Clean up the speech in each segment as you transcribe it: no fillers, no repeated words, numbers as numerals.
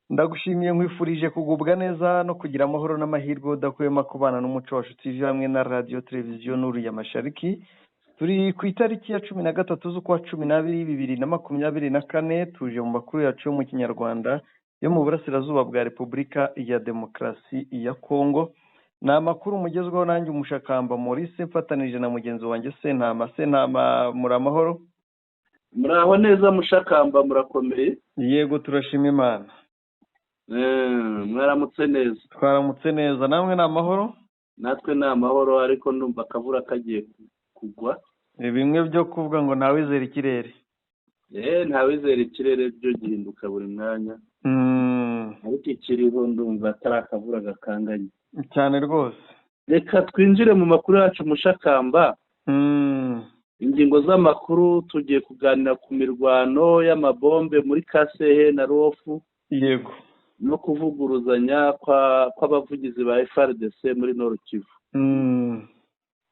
Ndagushimiye, nkwifurije kugubwa neza no kugira amahoro n'amahirwe udahwema kubana n'Umuco Wacu TV hamwe na Radiyo Televiziyo Nuru ya Mashariki. Turi ku itariki ya 13 z'ukwa 12 2024. Tuje mu makuru yacu yo mu Kinyarwanda yo mu burasirazuba bwa Repubulika ya Demokarasi ya Kongo. Ni amakuru mugezweho nanjye Umushakamba Maurice, mfatanije na mugenzi wanjye Sentama. Sentama, muri amahoro? Muraho neza Mushakamba, murakomeye? Yego, turashima Imana. Mwaramutse neza? Twaramutse neza, namwe ni amahoro? Natwe ni amahoro, ariko ndumva akavura kagiye kugwa. Ni bimwe byo kuvuga ngo ntawizera ikirere. Ntawizera ikirere, byo gihinduka buri mwanya, ariko ikiriho ndumva atari akavura gakanganye. Cyane rwose. Reka twinjire mu makuru yacu, Mushakamba. Ingingo z'amakuru: tugiye kuganira ku mirwano y'amabombe muri Kasehe na Ruhofu no kuvuguruzanya kw'abavugizi ba FARDC muri Nord Kivu.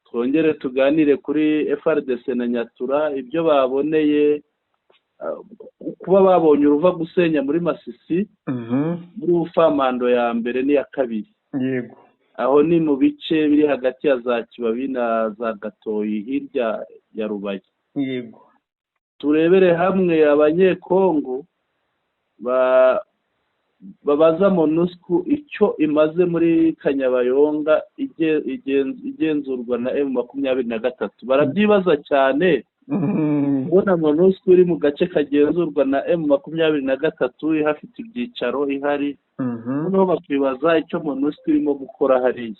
Twongere tuganire kuri FARDC na Nyatura, ibyo baboneye, kuba babonye uruva gusenya muri Masisi, muri Ufamando ya mbere n'iya kabiri. Aho ni mu bice biri hagati ya za Kibabi na za Gatoyi, hirya ya Rubaya. Turebere hamwe Abanyekongo babaza MONUSCO icyo imaze muri Kanyabayonga igenzurwa na M23. Barabyibaza cyane kubona MONUSCO iri mu gace kagenzurwa na M23, ihafite ibyicaro ihari, noneho bakibaza icyo MONUSCO irimo gukora hariya.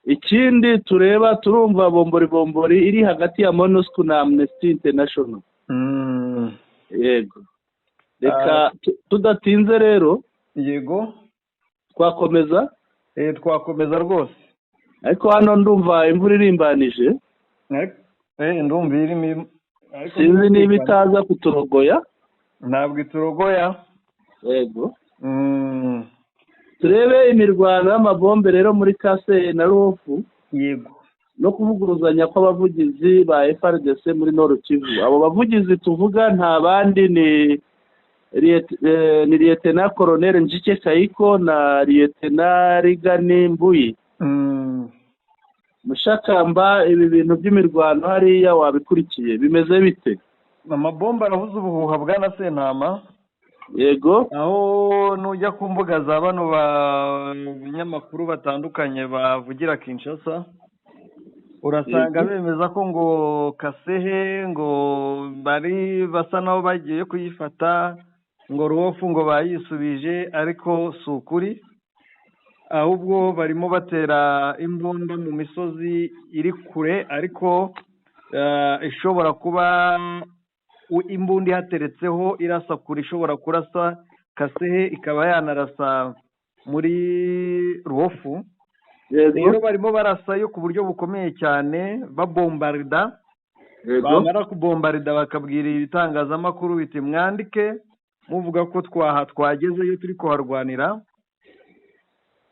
Ikindi tureba, turumva bombori bombori iri hagati ya MONUSCO na Amnesty International. Yego, reka tudatinze rero. Twakomeza. Twakomeza rwose. Ariko hano ndumva imvura irimbanije. Ndumva irimo ariko. Sinzi niba itaza kuturogoya. Ntabwo iturogoya. Yego. Turebe imirwano y'amabombe rero muri Kase na Ruhofu no kuvuguruzanya kw'abavugizi ba FARDC muri Nord Kivu. Abo bavugizi tuvuga nta bandi, ni Lieutenant Colonel Njike Kayiko na Lieutenant Rigani Mbuyi. Mushakamba, ibi bintu by'imirwano hariya wabikurikiye, bimeze bite? Amabomba arahuza ubuhuha, bwana Sentama. Aho nujya ku mbuga za bano banyamakuru batandukanye bavugira Kinshasa, urasanga bemeza ko ngo Kasehe ngo bari basa naho bagiye kuyifata, ngo Ruhofu ngo bayisubije, ariko si ukuri. Ahubwo barimo batera imbunda mu misozi iri kure, ariko ishobora kuba imbunda ihateretseho irasa kure, ishobora kurasa Kasehe, ikaba yanarasa muri Ruhofu. Rero barimo barasayo ku buryo bukomeye cyane, babombarida. Bamara kubombarida, bakabwira ibitangazamakuru biti: "Mwandike muvuga ko twaha twagezeyo, turi kuharwanira."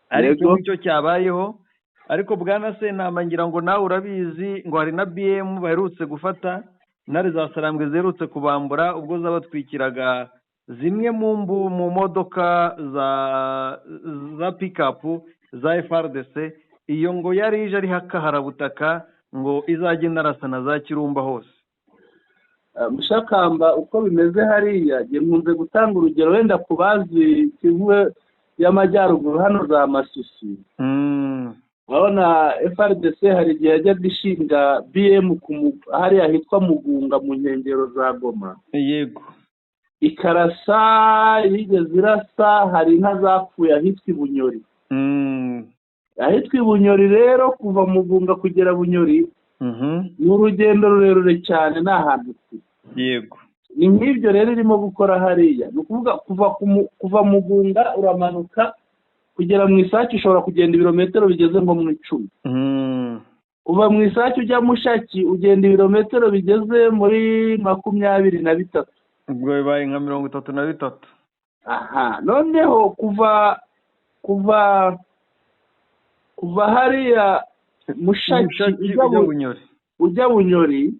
Ariko nicyo cyabayeho. Ariko bwana Sentama, ngira ngo nawe urabizi ngo hari na BM baherutse gufata, Intare za Sarambwe ziherutse kubambura ubwo zabatwikiraga zimwe mu modoka za pick-up za FARDC. Iyo ngo yari ije ari hakaharabutaka, ngo izajye inarasa na za Kirumba hose. Mushakamba, uko bimeze hariya, njye nkunze gutanga urugero wenda ku bazi Kivu y'Amajyaruguru, hano za Masisi. Urabona FARDC hari igihe yajyaga ishinga BM hariya hitwa Mugunga, mu nkengero za Goma, ikarasa. Yigeze irasa, hari inka zapfuye ahitwa i Bunyori. Ahitwa i Bunyori rero, kuva Mugunga kugera Bunyori ni urugendo rurerure cyane, ni ahantu kure. Ni nk'ibyo rero irimo gukora hariya. Ni ukuvuga kuva Mugunga uramanuka kugera mu Isake, ushobora kugenda ibirometero bigeze nko mu 10. Kuva mu Isake ujya Mushaki, ugenda ibirometero bigeze muri 23. Ubwo bibaye nka 33. Aha noneho kuva hariya Mushaki Mushaki ujya ujya Bunyori. Ujya Bunyori.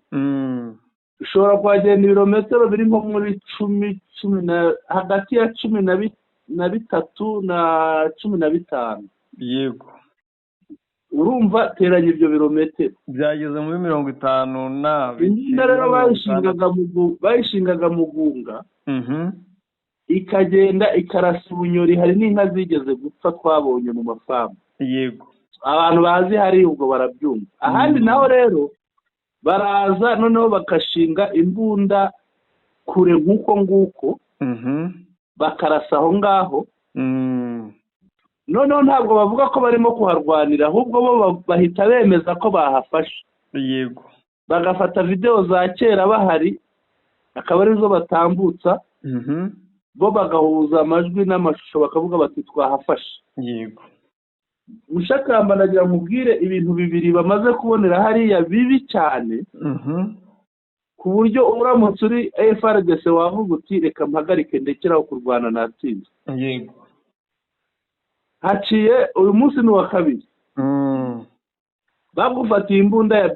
Ushobora kuhagenda ibirometero biri nko muri 10, 10 na hagati ya 13 na 15. Yego. Urumva teranya ibyo birometero byageze muri 50 na imbunda rero bayishingaga Mugunga. Ikagenda ikarasa Ubunyori, hari n'inka zigeze gupfa twabonye mu mafamu. Yego. Abantu bazi hari ubwo barabyumva. Ahandi naho rero baraza noneho bagashinga imbunda kure nk'uko nguko, bakarasa aho ngaho. Noneho ntabwo bavuga ko barimo kuharwanira, ahubwo bo bahita bemeza ko bahafashe. Yego. Bagafata videwo za kera bahari akaba arizo batambutsa, bo bagahuza amajwi n'amashusho bakavuga bati twahafashe. Yego. Mushakamba nagira mubwire ibintu bibiri bamaze kubonera hariya bibi cyane, ku buryo uramutse uri FARDC wavuga uti reka mpagarike ndekeraho kurwana natsinze. Yego. Haciye uyu munsi ni uwa kabiri. Bagufatiye imbunda ya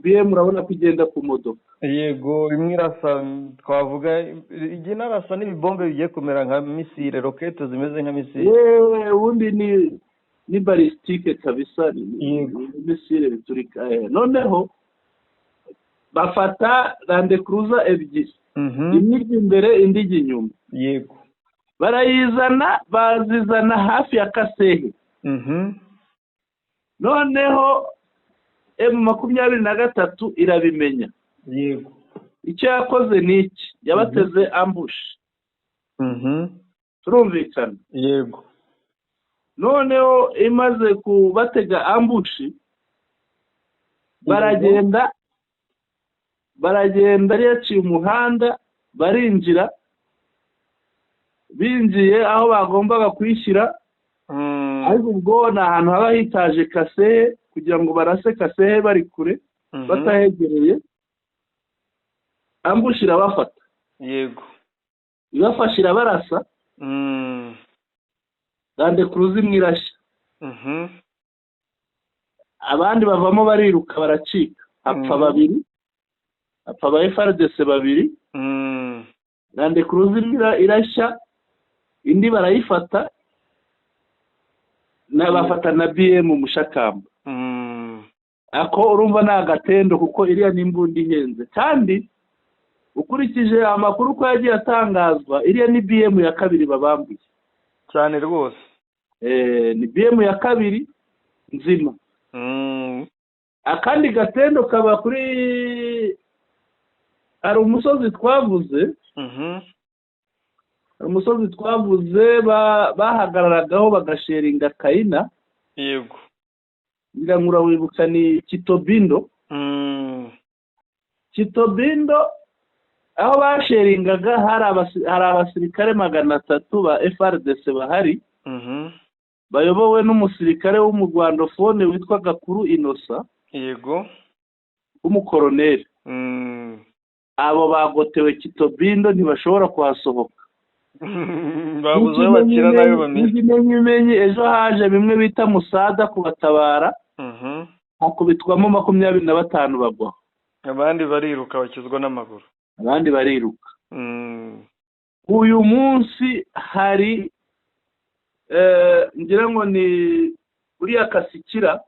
BM urabona ko igenda ku modoka. Yego, imwe irasa, twavuga ijya inarasa n'ibibombe bigiye kumera nka misile, rokete zimeze nka misile. Yewe, ubundi ni balistike kabisa, ni misile biturika. Noneho bafata Land Cruiser ebyiri, imwe ijya imbere indi ijya inyuma. Yego. Barayizana, bazizana hafi ya Kasehe. Noneho M23 irabimenya. Yego. Icyo yakoze ni iki? Yabateze ambush. Turumvikana. Yego. Noneho imaze kubatega ambush, baragenda yaciye umuhanda, barinjira, binjiye aho bagombaga kwishyira. Ariko ubwo ni ahantu haba hitaje Kasehe kugira ngo barase Kasehe bari kure, batahegereye. Ambush irabafata. Yego. Ibafasha irabarasa. Land Cruiser imwe irashya. Abandi bavamo bariruka baracika. Hapfa babiri, hapfa aba FARDC babiri. Land Cruiser imwe irashya, indi barayifata, n'abafata na BM Mushakamba. Ako urumva ni agatendo kuko iriya ni imbunda ihenze, kandi ukurikije amakuru ko yagiye atangazwa, iriya ni BM ya kabiri babambuye. Cyane rwose. Ni BM ya kabiri nzima. Akandi gatendo kaba kuri hari umusozi twavuze, hari umusozi twavuze bahagararagaho bagasheringa kayina. Yego. Ngira ngo urawibuka, ni Kitobindo. Kitobindo aho basheringaga hari abasirikare 300 ba FARDC bahari, bayobowe n'umusirikare w'umugwandofone witwa Gakuru Inosa. Yego. W'umukoroneri. Abo bagotewe Kitobindo ntibashobora kuhasohoka. Babuze aho bakira nayo bamenye. N'ikimenyimenyi ejo haje bimwe bita musada kubatabara, hakubitwamo 25 bagwa. Abandi bariruka bakizwa n'amaguru. Abandi bariruka. Uyu munsi hari ngira ngo ni uriya Kasikira.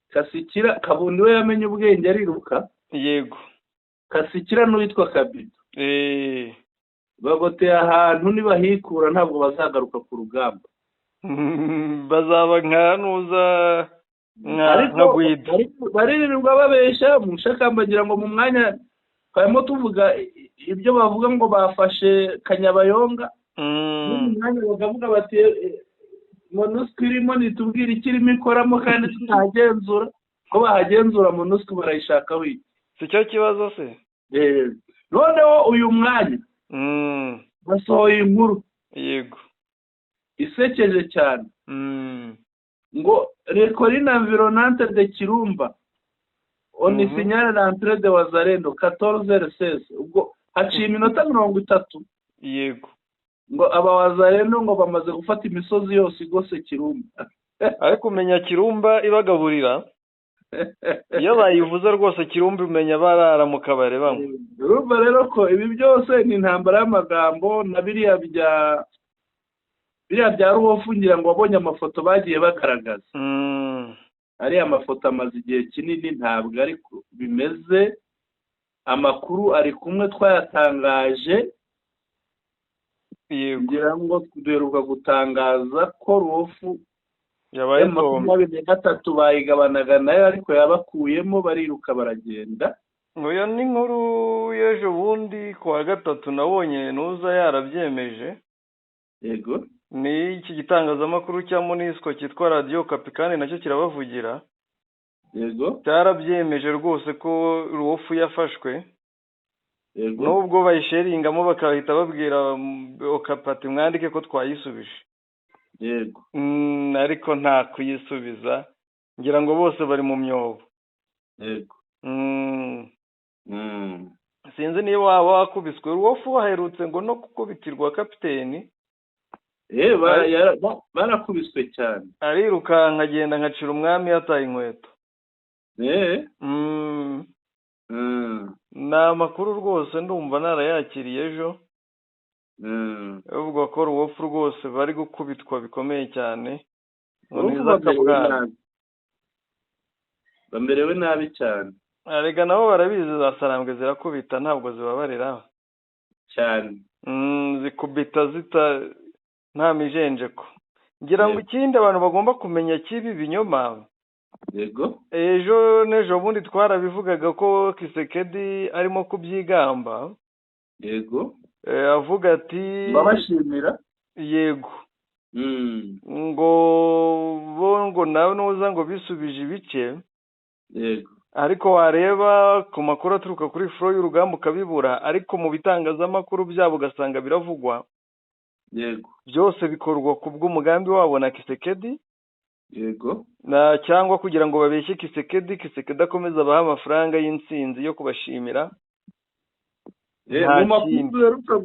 Kasikira Kabundi we yamenye ubwenge ariruka. Yego. Kasikira n'uwitwa Kabido. Bagoteye ahantu nibahikura ntabwo bazagaruka ku rugamba. Bazaba nka nuza nka Gwida. Baririrwa babesha Mushakamba, ngira ngo mu mwanya twarimo tuvuga ibyo bavuga ngo bafashe Kanyabayonga. Mu mwanya bakavuga bati MONUSCO irimo nitubwira ikirimo ikoramo kandi tutahagenzura, ko bahagenzura MONUSCO barayishakaho iki? Si cyo kibazo se? Noneho uyu mwanya basohoye inkuru. Yego. Isekeje cyane. Ngo les collines environnantes de Kirumba on signale l'entrée de Wazalendo 14h16. Ubwo haciye iminota 30. Yego. Ngo aba Wazalendo ngo bamaze gufata imisozi yose igose Kirumba. Ariko umenya Kirumba ibagaburira. Iyo bayivuze rwose Kirumbi, umenya barara mu kabari banywa. Urumva rero ko ibi byose ni intambara y'amagambo, na biriya bya Ruhofu, ngira ngo wabonye amafoto bagiye bagaragaza. Ariya mafoto amaze igihe kinini, ntabwo ariko bimeze. Amakuru ari kumwe, twayatangaje. Ngira ngo duheruka gutangaza ko Ruhofu yabaye tombe. 23 bayigabanaga nayo, ariko yabakuyemo, bariruka baragenda. Ngo iyo ni inkuru y'ejo bundi ku wa gatatu, nabonye nuza yarabyemeje. Ni iki gitangazamakuru cya MONUSCO cyitwa Radiyo Okapi, kandi nacyo kirabavugira. Cyarabyemeje rwose ko Ruwofu yafashwe. Nubwo bayisheringamo bakahita babwira Okapi ati: "Mwandike ko twayisubije." Ariko nta kuyisubiza, ngira ngo bose bari mu myobo. Sinzi niba waba wakubiswe Ruwofu, waherutse ngo no gukubitirwa kapiteni. Barakubiswe cyane. Arirukanka agenda nkacira umwami yataye inkweto. Ni amakuru rwose ndumva narayakiriye ejo, bavuga ko Ruwofu rwose bari gukubitwa bikomeye cyane, ngo Ruwofu niza bamerewe akabwana. nabi, bamerewe nabi cyane. Erega nabo barabizi, za Sarambwe zirakubita, ntabwo zibabarira. Cyane. Zikubita zita nta mijenjeko. Ngira ngo ikindi abantu bagomba kumenya cy'ibi binyoma, ejo n'ejo bundi twarabivugaga ko Tshisekedi arimo kubyigamba. Avuga ati Babashimira. Yego. Ngo bo ngo nawe nuza ngo bisubije ibice. Ariko wareba ku makuru aturuka kuri front y'urugamba ukabibura, ariko mu bitangazamakuru byabo ugasanga biravugwa. Byose bikorwa ku bw'umugambi wabo na Tshisekedi, na cyangwa kugira ngo babeshye Tshisekedi, Tshisekedi akomeze abahe amafaranga y'intsinzi yo kubashimira. Nta Mu makuru kindi. duheruka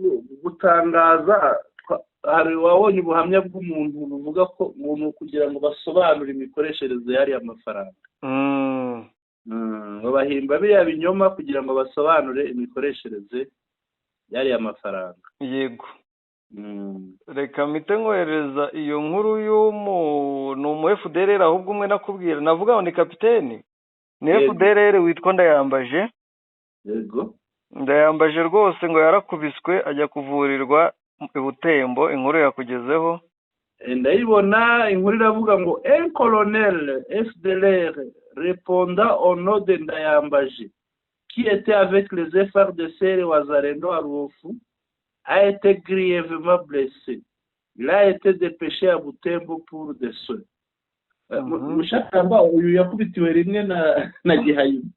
gutangaza, hari wabonye ubuhamya bw'umuntu buvuga ko ngo ni ukugira ngo basobanure imikoreshereze y'ariya mafaranga. Babahimba biriya binyoma kugira ngo basobanure imikoreshereze y'ariya mafaranga. Yego. Reka mpite nkohereza iyo nkuru y'umu, ni umu FDLR, ahubwo umwe nakubwira navuga ngo ni kapiteni, ni FDLR witwa Ndayambaje. Ndayambaje rwose ngo yarakubiswe ajya kuvurirwa i Butembo, inkuru yakugezeho. Ndayibona, inkuru iravuga ngo: "Un colonel FDLR répondant au nom de Ndayambaje qui était avec les FARDC et Wazalendo à Ruofu a été grièvement blessé. Il a été dépêché à Butembo pour des soins." Mushakamba uyu yakubitiwe rimwe na Gihayima.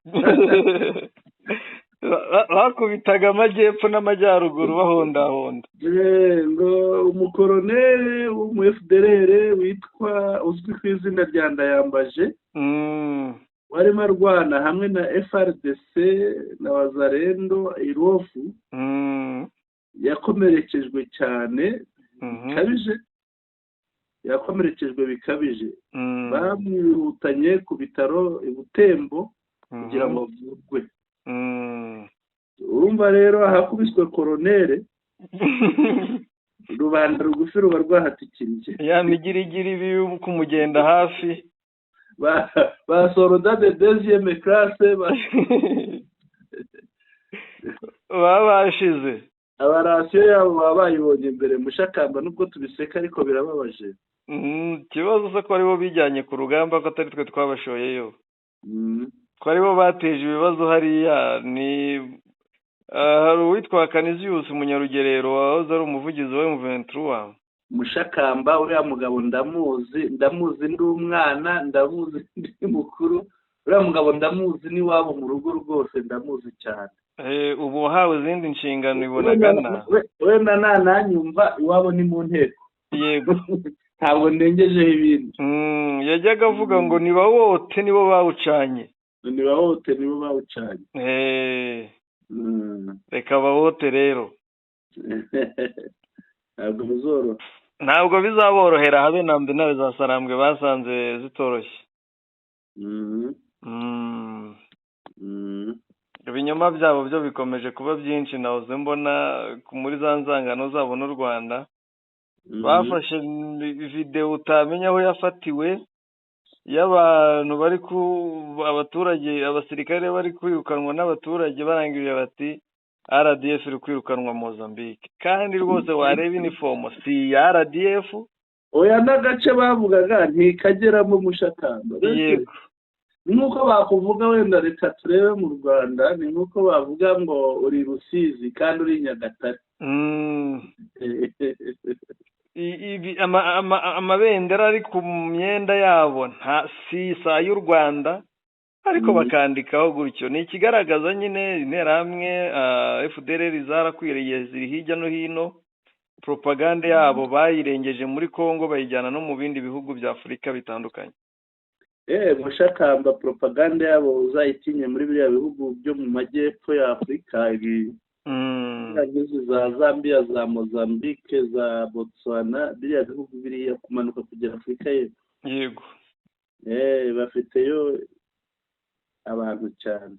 Bakubitaga amajyepfo n'amajyaruguru bahondahonda. Ngo umukoroneri w'umu FDLR witwa, uzwi ku izina rya Ndayambaje, warimo arwana hamwe na FARDC na Wazalendo i Ruofu, yakomerekejwe cyane bikabije, yakomerekejwe bikabije. Bamwihutanye ku bitaro i Butembo kugira ngo avurwe. Urumva rero, ahakubiswe koronere, rubanda rugufi ruba rwahatikiriye. Ya migirigiri ibi kumugenda hafi. Ba soldats de deuxième classe baba bashize. Abarasiyo yabo baba bayibonye mbere. Mushakamba, nubwo tubiseka ariko birababaje. Ikibazo se ko aribo bijyanye ku rugamba, ko atari twe twabashoyeyo, ko aribo bateje ibibazo hariya? Ni hari uwitwa Kaniziyusi Munyarugerero wahoze ari umuvugizi wa M23. Mushakamba, uriya mugabo ndamuzi, ndamuzi ndi umwana, ndamuzi ndi mukuru. Uriya mugabo ndamuzi n'iwabo mu rugo rwose, ndamuzi cyane. Ubu wahawe izindi nshingano ibonagana. Wenda ntananyumva, iwabo ni mu nteko. Ntabwo ndengejeho ibindi. Yajyaga avuga ngo nibawote, nibo bawucanye. Nibawote, nibo bawucanye. Reka bawote rero. Ntabwo bizoroha. Ntabwo bizaborohera habe na mbi. Intare za Sarambwe basanze zitoroshye. Ibinyoma byabo byo bikomeje kuba byinshi. Nahoze mbona muri za nzangano zabo n'u Rwanda bafashe videwo utamenya aho yafatiwe, y'abantu bari ku abaturage, abasirikare bari kwirukanwa n'abaturage, barangije bati RDF iri kwirukanwa Mozambique, kandi rwose wareba inifomo si iya RDF. Oya, n'agace bavugaga ntikageramo, Mushakamba. Yego. Ni nk'uko bakuvuga wenda, reka turebe mu Rwanda, ni nk'uko bavuga ngo uri Rusizi kandi uri Nyagatare. Amabendera ari ku myenda yabo nta si y'u Rwanda, ariko bakandikaho gutyo. Ni ikigaragaza nyine Interahamwe FDLR zarakwiriye, ziri hirya no hino. Propagande yabo bayirengeje muri Congo, bayijyana no mu bindi bihugu bya Afurika bitandukanye. Mushakamba, propagande yabo uzayitinye muri biriya bihugu byo mu majyepfo ya Afurika, ibi za Zambia, za Mozambique, za Botswana, biriya bihugu biriya kumanuka kugera Afurika y'Epfo. Yego. Bafiteyo abantu cyane.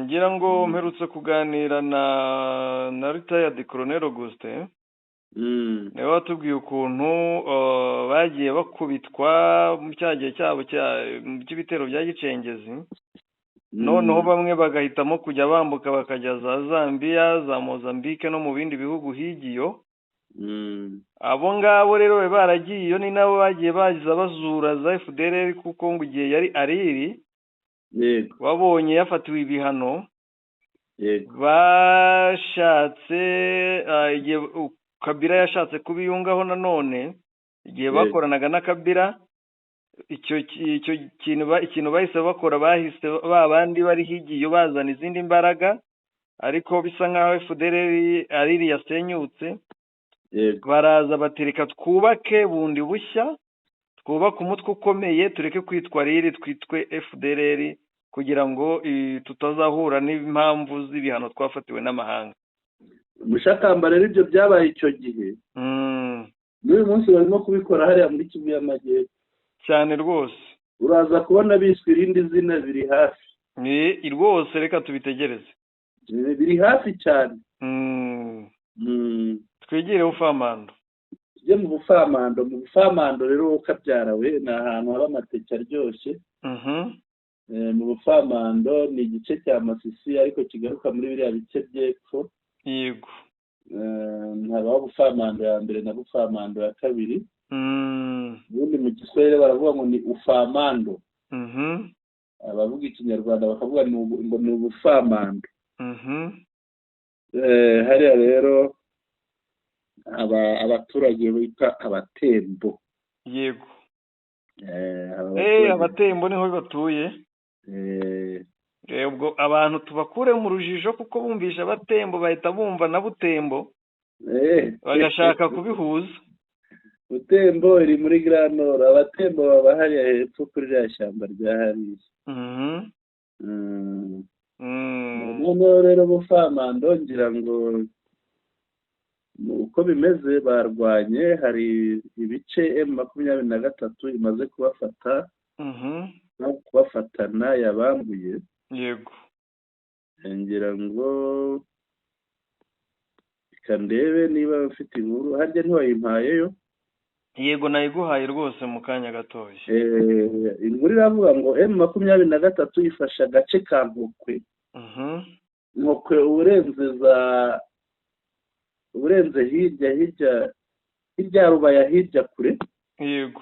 Ngira ngo mperutse kuganira na retired Colonel Augustin, niwe watubwiye ukuntu bagiye bakubitwa mu cya gihe cyabo cy'ibitero bya Gicengezi, noneho bamwe bagahitamo kujya bambuka bakajya za Zambia, za Mozambique no mu bindi bihugu higiyo. Abo ngabo rero bari baragiye iyo, ni nabo bagiye baza bazura za FDLR, kuko ngo igihe yari ariri babonye yafatiwe ibihano, bashatse igihe Kabila yashatse kubiyungaho nanone, igihe bakoranaga na Kabila, icyo kintu ikintu bahise bakora, bahise ba bandi bari higiye bazana izindi mbaraga, ariko bisa nk'aho FDLR ariri yasenyutse, baraza batereka twubake bundi bushya, twubake umutwe ukomeye, tureke kwitwa riri, twitwe FDLR, kugira ngo tutazahura n'impamvu z'ibihano twafatiwe n'amahanga. Mushakamba, rero ibyo byabaye icyo gihe, n'uyu munsi barimo kubikora hariya muri Kivu y'Amajyepfo. Cyane rwose. Uraza kubona biswe irindi zina, biri hafi. Ni rwose, reka tubitegereze. Biri hafi cyane. Twigire Bufamando. Tujye mu Bufamando. Mu Bufamando rero, wowe ukabyara we, ni ahantu haba amateke aryoshye. Mu Bufamando ni igice cya Masisi, ariko kigaruka muri biriya bice by'epfo. Yego. Habaho Bufamando ya mbere na Bufamando ya kabiri. Ubundi mu Giswahili baravuga ngo ni Ufamando, abavuga Ikinyarwanda bakavuga ngo ni Ubufamando. Hariya rero abaturage bita Abatembo. Yego, Abatembo niho batuye. Ubwo abantu tubakure mu rujijo, kuko bumvisha Abatembo bahita bumva na Butembo, bagashaka kubihuza. Butembo iri muri Grand Nord, Abatembo baba hariya hepfo kuri ririya shyamba rya hariya. Noneho rero Bufamando, ngira ngo uko bimeze, barwanye, hari ibice M23 imaze kubafata no kubafatana yabambuye. Yego. Ngira ngo reka ndebe niba mfite inkuru, harya ntiwayimpayeyo? Yego, nayiguhaye rwose mu kanya gatoya. Inkuru iravuga ngo M23 ifashe agace ka Nkokwe. Nkokwe urenze za urenze hirya hirya hirya ya Rubaya, hirya kure. Yego.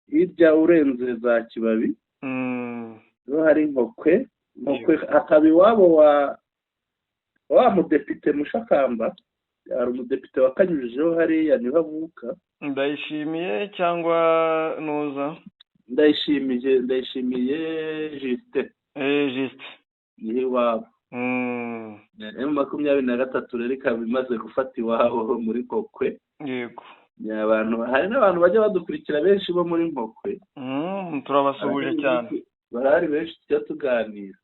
Hirya urenze za Kibabi niho hari Nkokwe. Nkokwe hakaba iwabo wa mudepite, Mushakamba, hari umudepite wakanyujijeho hariya, niho avuka. Ndayishimiye cyangwa nuza? Ndayishimiye, Ndayishimiye Justin. Justin. Niho iwabo. M23 rero ikaba imaze gufata iwabo muri Nkokwe. Yego. Ni abantu, hari n'abantu bajya badukurikira benshi bo muri Nkokwe. Turabasuhuje cyane. Barahari benshi tujya tuganira.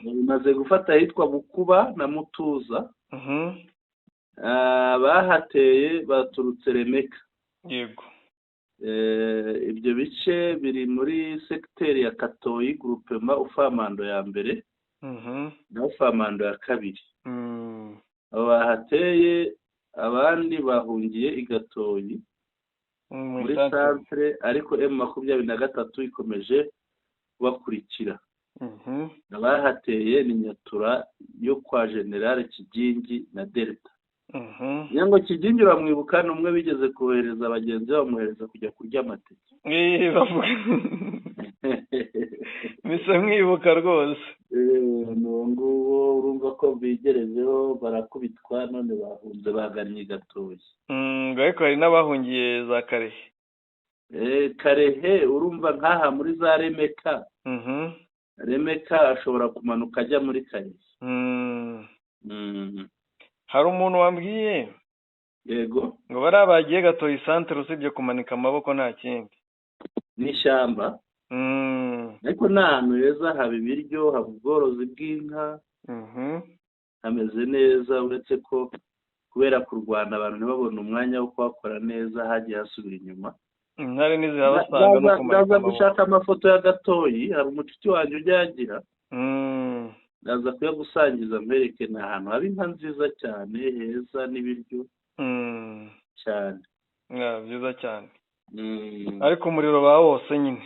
Bimaze gufata ahitwa Bukuba na Mutuza. Bahateye baturutse Remeka. Yego. Ibyo bice biri muri segiteri ya Katoyi, groupement Ufamando ya mbere na Ufamando ya kabiri. Abo bahateye, abandi bahungiye i Gatoyi muri santere, ariko M23 ikomeje kubakurikira. Abahateye ni Nyatura yo kwa General Kigingi na Delta. Nyango Kigingi uramwibuka, ni umwe bigeze kohereza bagenzi bamwohereza kujya kurya amateke. Bavuga bisa mwibuka rwose. N'uwo nguwo urumva ko bigerezeho barakubitwa, none bahunze bagannye Gatoyi. Ariko hari n'abahungiye za Karehe. Karehe urumva nkaha muri za Remeka. Remeka ashobora kumanuka ajya muri Karehe. Hari umuntu wambwiye yego ngo bariya bagiye Gatoyi santere usibye kumanika amaboko nta kindi. N'ishyamba. Ariko ni ahantu heza, haba ibiryo, haba ubworozi bw'inka, hameze neza, uretse ko kubera kurwana abantu ntibabone umwanya wo kuhakora neza, hagiye hasubira inyuma. Intare ntizihabasanga no kumanika Ndaza amaboko. gushaka amafoto ya Gatoyi, hari umucuti wanjye ujya yagira, ndaza kuyagusangiza mwereke. Ni ahantu haba inka nziza cyane, heza n'ibiryo cyane. Byiza cyane. Ariko umuriro ba wose nyine.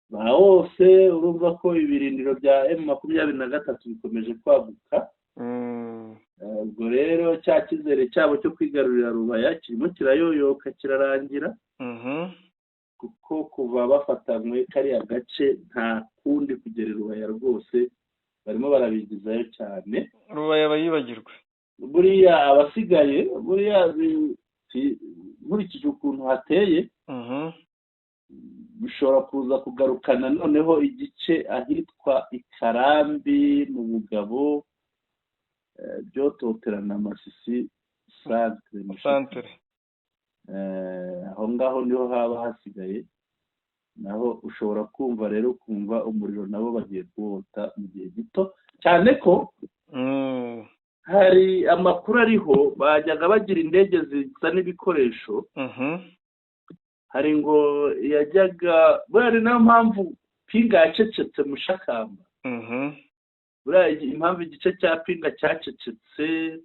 Ba wose, urumva ko ibirindiro bya M23 bikomeje kwaguka. Ubwo rero cya cyizere cyabo cyo kwigarurira Rubaya kirimo kirayoyoka, kirarangira, kuko kuva bafatanywe kariya gace nta kundi kugera i Rubaya rwose, barimo barabigizayo cyane. Rubaya bayibagirwe. Buriya abasigaye, buriya nkurikije ukuntu hateye, bishobora kuza kugarukana noneho igice ahitwa Ikarambi mu Bugabo, byototerana Masisi santere. Santere. Aho ngaho niho haba hasigaye, naho ushobora kumva rero kumva umuriro nabo bagiye kuwota mu gihe gito cyane, ko hari amakuru ariho bajyaga bagira indege zizana ibikoresho. Hari ngo yajyaga, buriya ni nayo mpamvu Pinga yacecetse, Mushakamba. Buriya impamvu igice cya Pinga cyacecetse,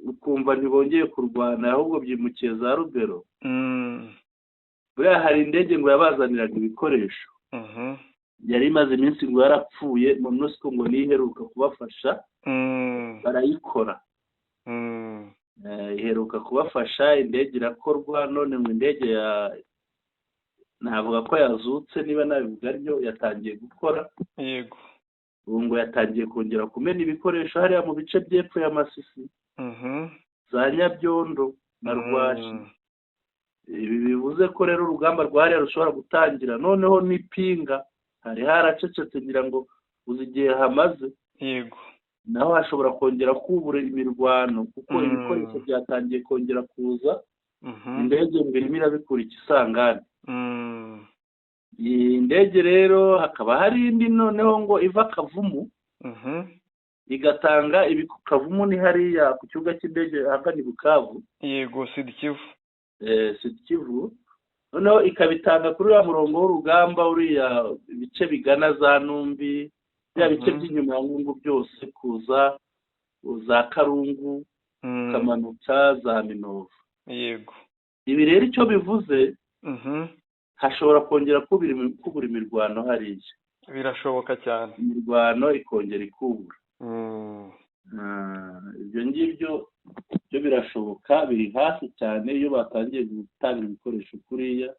ukumva ntibongeye kurwana ahubwo byimukiye za Rubero, buriya hari indege ngo yabazaniraga ibikoresho, yari imaze iminsi ngo yarapfuye, MONUSCO ngo niyo iheruka kubafasha, barayikora. Iheruka kubafasha, indege irakorwa, none ngo indege ya navuga ko yazutse, niba nabivuga atyo, yatangiye gukora. Ubu ngo yatangiye kongera kumena ibikoresho hariya mu bice by'epfo ya Masisi, za Nyabyondo na Rwashi. Ibi bivuze ko rero urugamba rwa hariya rushobora gutangira noneho n'Ipinga hari haracecetse, ngira ngo uzi igihe hamaze. Naho hashobora kongera kubura imirwano, kuko ibikoresho byatangiye kongera kuza, indege ngo irimo irabikura Ikisangani. Iyi ndege rero hakaba hari indi noneho ngo iva Kavumu, igatanga ibi. Kavumu ni hariya ku kibuga cy'indege ahagana i Bukavu. Yego, Sud Kivu. Sud Kivu, noneho ikabitanga kuri uriya murongo w'urugamba, uriya ibice bigana za Numbi, bya bice by'inyuma ya Ngungu byose, kuza za Karungu, ukamanuka za Minova. Ibi rero icyo bivuze, hashobora kongera kubura imirwano hariya. Birashoboka cyane. Imirwano ikongera ikubura. Ibyo ngibyo byo birashoboka, biri hafi cyane. Iyo batangiye gutanga ibikoresho kuriya,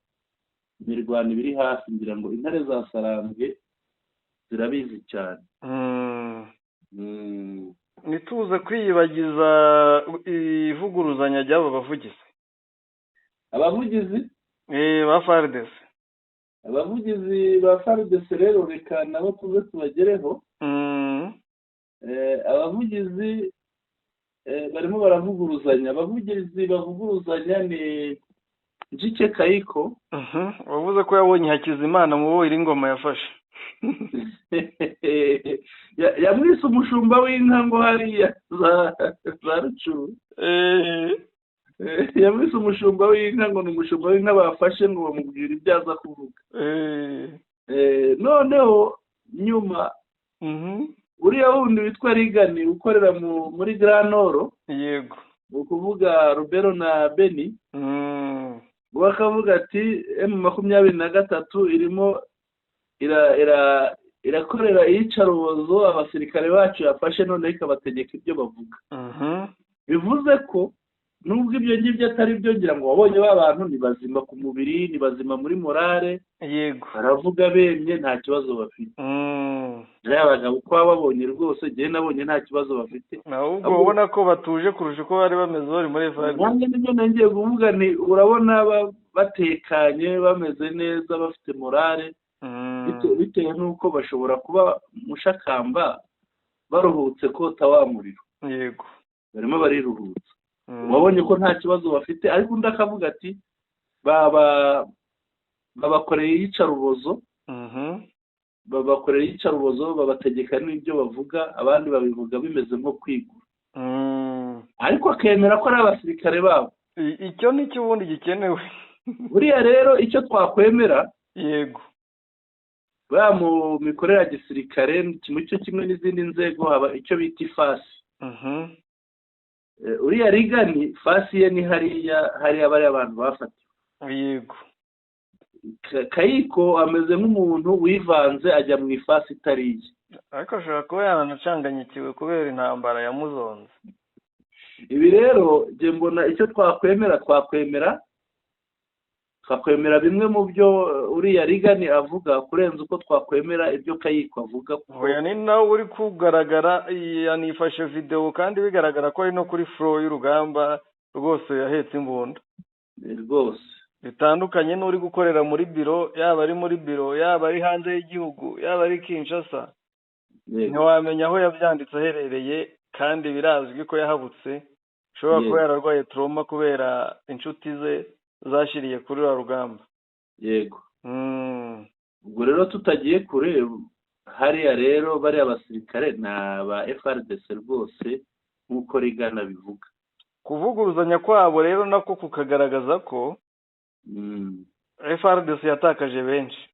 imirwano iba iri hafi. Ngira ngo intare za Sarambwe zirabizi cyane. Ntituze kwiyibagiza ivuguruzanya ry'abo bavugizi. Abavugizi ba FARDC. Abavugizi ba FARDC rero reka nabo tuze tubagereho. Abavugizi barimo baravuguruzanya. Abavugizi bavuguruzanya ni Njike Kayiko. Wavuze ko yabonye Hakizimana mu bo ingoma yafashe. Yamwise umushumba w'inka ngo hariya za Rucuru. Yamwise umushumba w'inka, ngo ni umushumba w'inka bafashe, ngo bamubwira ibyo aza kuvuga. Noneho nyuma uriya wundi witwa Rigani ukorera muri Grand Nord, ni ukuvuga Rubero na Beni, bakavuga ati M23 irimo irakorera iyicarubozo abasirikare bacu yafashe, noneho ikabategeka ibyo bavuga. Bivuze ko nubwo ibyo ngibyo atari byo, ngira ngo wabonye ba bantu ni bazima ku mubiri, ni bazima muri morale, baravuga bemye, nta kibazo bafite. Rero abagabo uko baba babonye rwose, njyewe nabonye nta kibazo bafite. Ahubwo ubona ko batuje kurusha uko bari bameze bari muri FARDC. Nanjye nibyo nongeye kuvuga, ni urabona batekanye, bameze neza, bafite morale, bitewe n'uko bashobora kuba mushakamba baruhutse kota wa muriro. Barimo bariruhutsa. Wabonye ko nta kibazo bafite, ariko undi akavuga ati babakoreye iyicarubozo, babakorera iyicarubozo, babategeka n'ibyo bavuga, abandi babivuga bimeze nko kwigura. Ariko akemera ko ari abasirikare babo. Icyo ni cyo ubundi gikenewe. Buriya rero icyo twakwemera, buriya mu mikorere ya gisirikare, mu cyo kimwe n'izindi nzego, haba icyo bita ifasi. Uriya Rigani fasi ye ni hariya hariya bariya abantu bafatiwe. Kayiko ameze nk'umuntu wivanze ajya mu ifasi itari iye. Ariko ashobora kuba yaranacanganyikiwe kubera intambara yamuzonze. Ibi rero njye mbona icyo twakwemera, twakwemera bimwe mu byo uriya Rigani avuga kurenza uko twakwemera ibyo Kayiko avuga, kuko Oya, ni nawe uri kugaragara yanifashe videwo, kandi bigaragara ko ari no kuri front y'urugamba rwose, yahetse imbunda. Rwose. Bitandukanye n'uri gukorera muri biro, yaba ari muri biro, yaba ari hanze y'igihugu, yaba ari Kinshasa, ntiwamenya aho yabyanditse aherereye, kandi birazwi ko yahabutse, ashobora kuba yararwaye trauma kubera inshuti ze zashyiriye kuri ruriya rugamba. Ubwo rero tutagiye kure hariya rero, bariya basirikare ni aba FARDC rwose, nk'uko Rigana bivuga. Kuvuguruzanya kwabo rero nako kukagaragaza ko FARDC yatakaje benshi.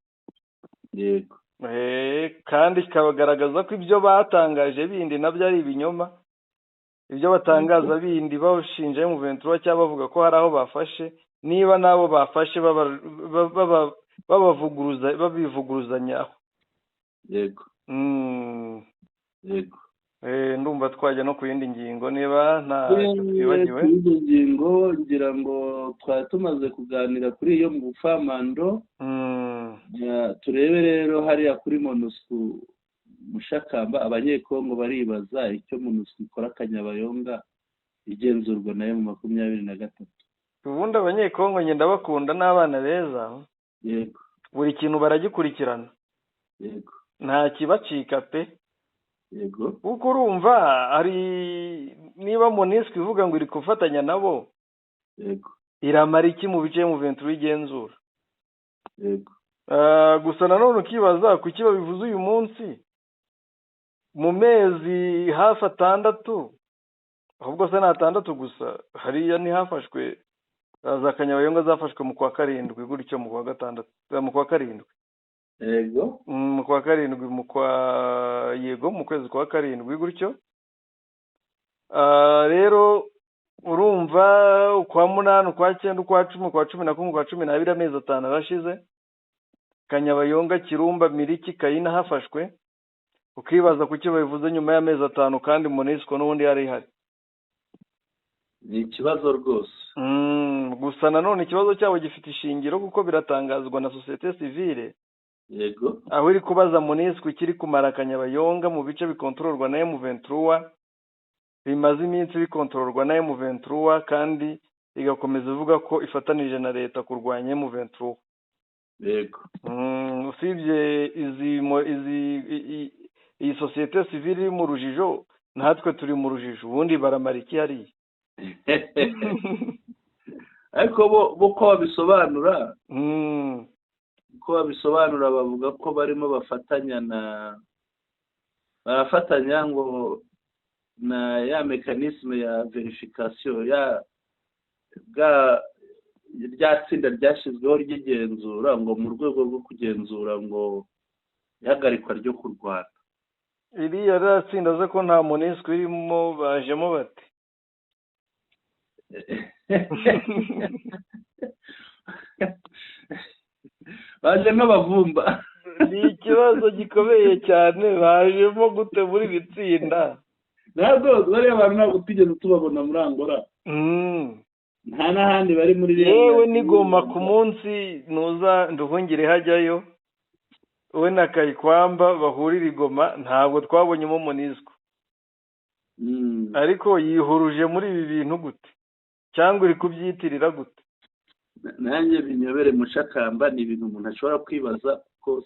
Kandi kikagaragaza ko ibyo batangaje bindi nabyo ari ibinyoma. Ibyo batangaza bindi bashinja M23 cyangwa bavuga ko hari aho bafashe, niba nabo bafashe babavuguruza, babivuguruzanyaho. Ndumva twajya no ku yindi ngingo niba nta twibagiwe. Kuri izo ngingo ngira ngo twari tumaze kuganira kuri iyo mu bufamando. Turebe rero hariya kuri MONUSCO mushakamba, Abanyekongo baribaza icyo MONUSCO ikora Kanyabayonga igenzurwa nayo mu 23. Ubundi Abanyekongo ngenda bakunda, n'abana beza. Buri kintu baragikurikirana. Nta kibacika pe. Kuko urumva hari niba MONUSCO ivuga ngo iri gufatanya nabo, iramara iki mu bice mu ventura igenzura? Gusa nanone ukibaza kuki babivuze uyu munsi, mu mezi hafi 6, ahubwo se ni 6 gusa. Hariya ntihafashwe za Kanyabayonga, zafashwe mu kwa karindwi gutyo, mu kwa gatandatu, mu kwa karindwi. Mu kwa karindwi, mu kwa, yego, mu kwezi kwa karindwi gutyo. Rero urumva ukwa munani, ukwa cyenda, ukwa 10, ukwa 11, ukwa 12, amezi 5 arashize Kanyabayonga, Kirumba, Miriki, Kayina hafashwe. Ukibaza kuki babivuze nyuma y'amezi 5 kandi MONUSCO n'ubundi yari ihari. Ni ikibazo rwose. Gusa nanone ikibazo cyabo gifite ishingiro, kuko biratangazwa na sosiyete sivile, aho iri kubaza MONUSCO ikiri kumara Kanyabayonga mu bice bikontororwa na M23, bimaze iminsi bikontororwa na M23, kandi igakomeza ivuga ko ifatanije na leta kurwanya M23. Usibye izi izi iyi sosiyete sivile iri mu rujijo, natwe turi mu rujijo. Ubundi baramara iki hariya? Ariko bo ko babisobanura, uko babisobanura, bavuga ko barimo bafatanya na barafatanya ngo na ya mécanisme ya vérification ya Bwa rya tsinda ryashyizweho ry'igenzura, ngo mu rwego rwo kugenzura ngo ihagarikwa ryo kurwana. Iriya ririya tsinda ze ko nta MONUSCO irimo, bajemo bate? Baje nk'abavumba. Ni ikibazo gikomeye cyane, bajemo gute muri iri tsinda? Ntabwo bariya bantu, ntabwo twigeze tubabona muri Angola, nta n'ahandi bari muri ririya. Yewe, nigoma ku munsi nuza Nduhungire hajyayo, we na Kayikwamba bahurira i Goma, ntabwo twabonyemo MONUSCO. Ariko yihuruje muri ibi bintu gute, cyangwa uri kubyitirira gute? Nanjye binyobere, mushakamba. Ni ibintu umuntu ashobora kwibaza, kuko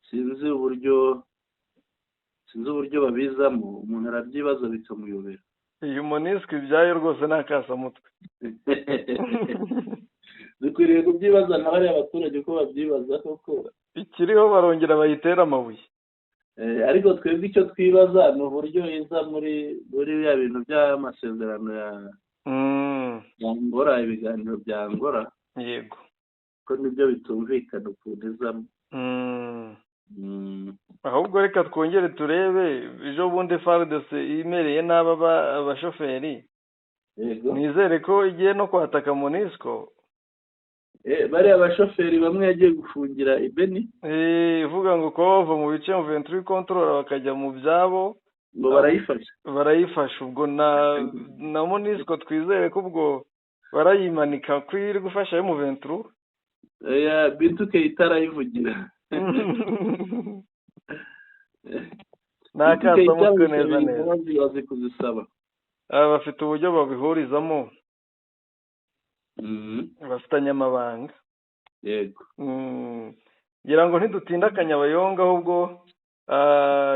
sinzi uburyo babizamo. Umuntu arabyibaza bikamuyobera. Iyi MONUSCO ibyayo rwose ni akasamutwe. Dukwiriye kubyibaza nka bariya baturage uko babyibaza koko. Ikiriho, barongera bayitera amabuye. Ariko twebwe icyo twibaza ni uburyo iza muri biriya bintu by'amasezerano ya Angola, ibiganiro bya Angola. Ko nibyo bitumvikana ukuntu izamo. Ahubwo reka twongere turebe ejo bundi FARDC imereye nabi abashoferi. Nizere ko igiye no kwataka MONUSCO. Bariya bashoferi bamwe yagiye gufungira i Beni. Ivuga ngo kuba bava mu bice M23 contrôle bakajya mu byabo ngo barayifasha. Barayifasha. Ubwo na MONUSCO twizere ko ubwo barayimanika ko iri gufasha M23. Bintu Keita arayivugira. Ni akasamutwe neza neza. Bazi kuzisaba. Bafite uburyo babihurizamo, bafitanye amabanga. Ngira ngo ntidutinda Kanyabayonga, ahubwo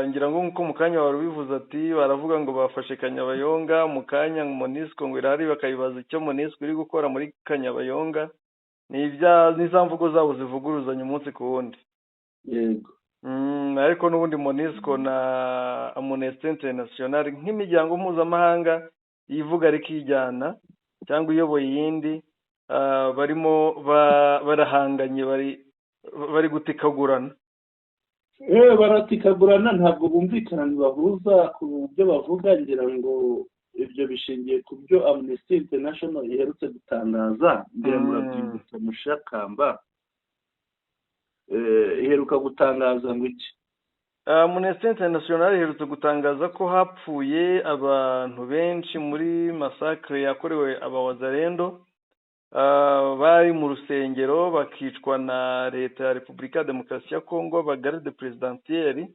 ngira ngo nk'uko mu kanya wari ubivuze, ati baravuga ngo bafashe Kanyabayonga, mu kanya MONUSCO ngo irahari, bakayibaza icyo MONUSCO iri gukora muri Kanyabayonga. Ni ibya ni za mvugo zabo zivuguruzanya umunsi ku wundi. Ariko n'ubundi MONUSCO na Amnesty International, nk'imiryango mpuzamahanga yivuga ariko ijyana cyangwa iyoboye iyindi, barimo barahanganye, bari gutikagurana. Baratikagurana, ntabwo bumvikana, ntibahuza ku byo bavuga. Ngira ngo ibyo bishingiye ku byo Amnesty International iherutse gutangaza. Ngira ngo urabyibutsa, mushakamba, iheruka gutangaza ngo iki? Amnesty International iherutse gutangaza ko hapfuye abantu benshi muri massacre yakorewe abawazalendo bari mu rusengero, bakicwa na leta ya Repubulika ya Demokarasi ya Kongo, ba garde présidentielle,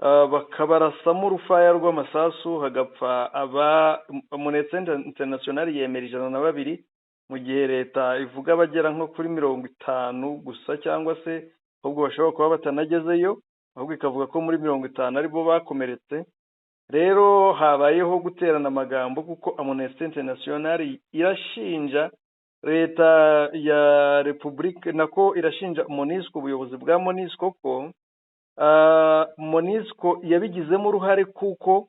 bakabarasamo urufaya rw'amasasu, hagapfa aba Amnesty International yemera 102, mu gihe leta ivuga abagera nko kuri 50 gusa, cyangwa se ahubwo bashobora kuba batanagezeyo, ahubwo ikavuga ko muri 50 aribo bakomeretse. Rero habayeho guterana amagambo, kuko Amnesty International irashinja leta ya Repubulika, nako irashinja MONUSCO, ubuyobozi bwa MONUSCO, ko MONUSCO yabigizemo uruhare, kuko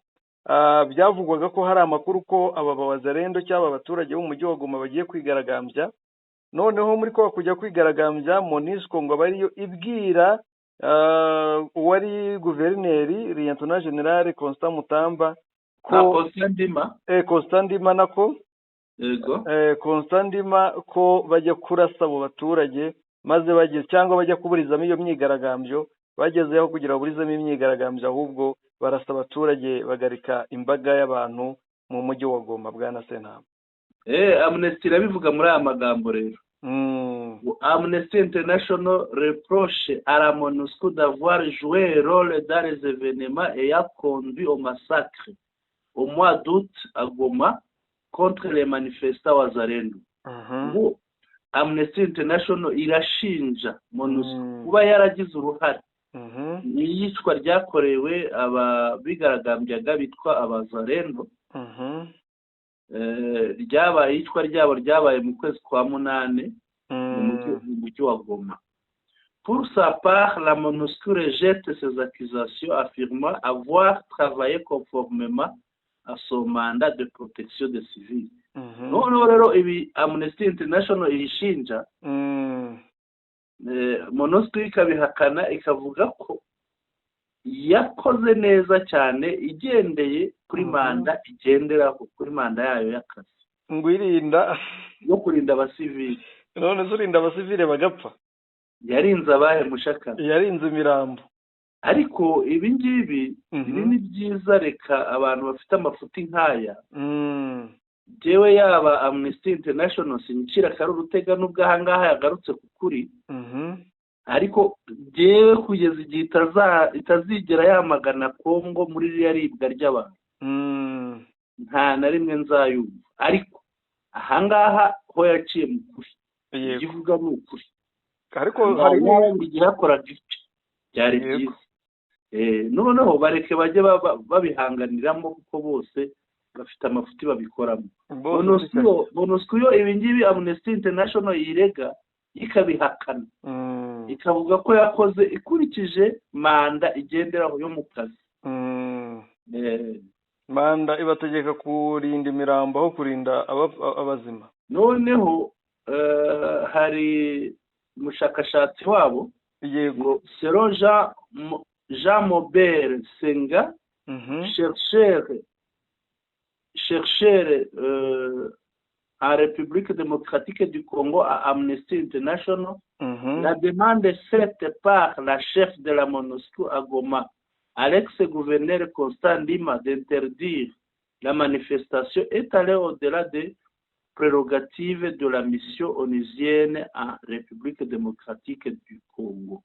byavugwaga ko hari amakuru ko aba bawazalendo cyangwa abaturage b'umujyi wa Goma bagiye kwigaragambya. Noneho muri kwa kujya kwigaragambya, MONUSCO ngo abe ariyo ibwira uwari guverineri, Lieutenant General Constant Mutamba, ko Constant Ndima. Constant Ndima nako. Yego. Constant Ndima, ko bajya kurasa abo baturage, maze bageze cyangwa bajya kuburizamo iyo myigaragambyo. Bagezeho kugira baburizemo imyigaragambyo, ahubwo barasa abaturage, bagarika imbaga y'abantu mu mujyi wa Goma, bwana Sentama. Amnesty irabivuga muri aya magambo rero: Amnesty International reproche à la MONUSCO d'avoir joué un rôle dans les événements ayant conduit au massacre au mois d'août à Goma contre les manifestants wazalendo. Ngo Amnesty International irashinja MONUSCO kuba yaragize uruhare mu iyicwa ryakorewe aba bigaragambyaga bitwa abazalendo. Ryabaye, iyicwa ryabo ryabaye mu kwezi kwa munani mu mujyi wa Goma. Pour sa part, la MONUSCO rejette ces accusations, affirmant avoir travaillé conformément à son mandat de protection des civils. Noneho rero ibi Amnesty International iyishinja, MONUSCO ikabihakana, ikavuga ko yakoze neza cyane igendeye kuri manda igenderaho, kuri manda yayo y'akazi. Ngo irinda yo kurinda abasivili. None se urinda abasivili bagapfa? Yarinze abahe mushaka? Yarinze imirambo. Ariko ibi ngibi, ibi ni byiza, reka abantu bafite amafuti nk'aya, jewe yaba Amnesty International sinyicira akari urutega, nubwo ahangaha yagarutse ku kuri, ariko jewe kugeza igihe itazigera yamagana Kongo muri ririya ribwa ry'abantu, nta na rimwe nzayumva. Ariko ahangaha ho yaciye mu kuri, ivuga ni ukuri. Ariko hari n'abandi igihe yakoraga ibyo byari byiza. Noneho bareke bajye babihanganiramo, kuko bose bafite amafuti babikoramo. MONUSCO yo ibi ngibi Amnesty International yirega ikabihakana, ikavuga ko yakoze ikurikije manda igenderaho yo mu kazi. Manda ibategeka kurinda imirambo aho kurinda abazima. Noneho hari umushakashatsi wabo, yego, selon Jean Maubert Senga, chercheur en République démocratique du Congo à Amnesty International, la demande faite par la chef de la MONUSCO à Goma, à l'ex-gouverneur Constant Ndima, d'interdire la manifestation est allée au-delà des prérogatives de la mission onusienne en République démocratique du Congo.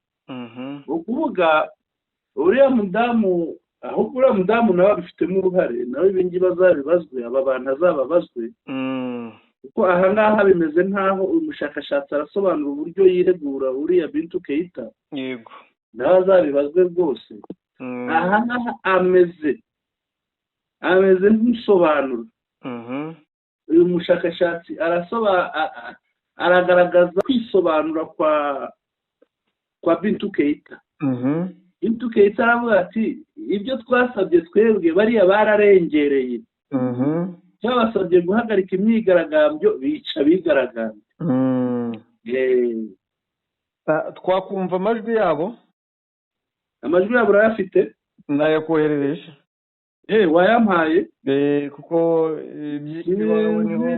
Ukuvuga uriya mudamu, ahubwo uriya mudamu nawe abifitemo uruhare, nawe ibi ngibi azabibazwe, aba bantu azababazwe, kuko aha ngaha bimeze nk'aho uyu mushakashatsi arasobanura uburyo yiregura uriya Bintu Keita. Yego, nawe azabibazwe rwose. Aha ngaha ameze nk'usobanura. Uyu mushakashatsi aragaragaza kwisobanura kwa Bintu Keita. Bintu Keita aravuga ati ibyo twasabye twebwe bariya bararengereye, cyabasabye guhagarika imyigaragambyo bica bigaragambye. Twakumva amajwi yabo. Amajwi yabo urayafite? Nayakoherereje. Wayampaye? Kuko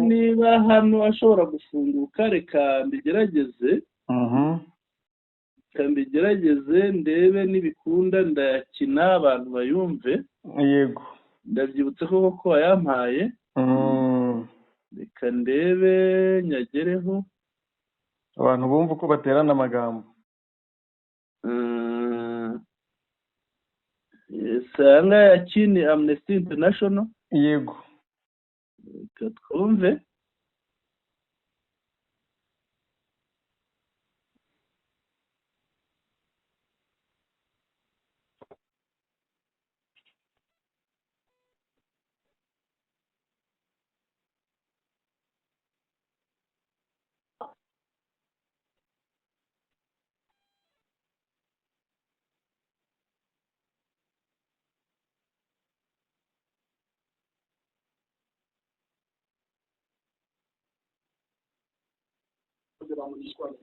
niba hano ashobora gufunguka, reka mbigerageze. Reka mbigerageze ndebe nibikunda ndayakina abantu bayumve. Yego, ndabyibutse ko koko wayampaye. Reka ndebe nyagereho abantu bumva uko baterana amagambo. Sanga yakini Amnesty International. Yego, reka twumve.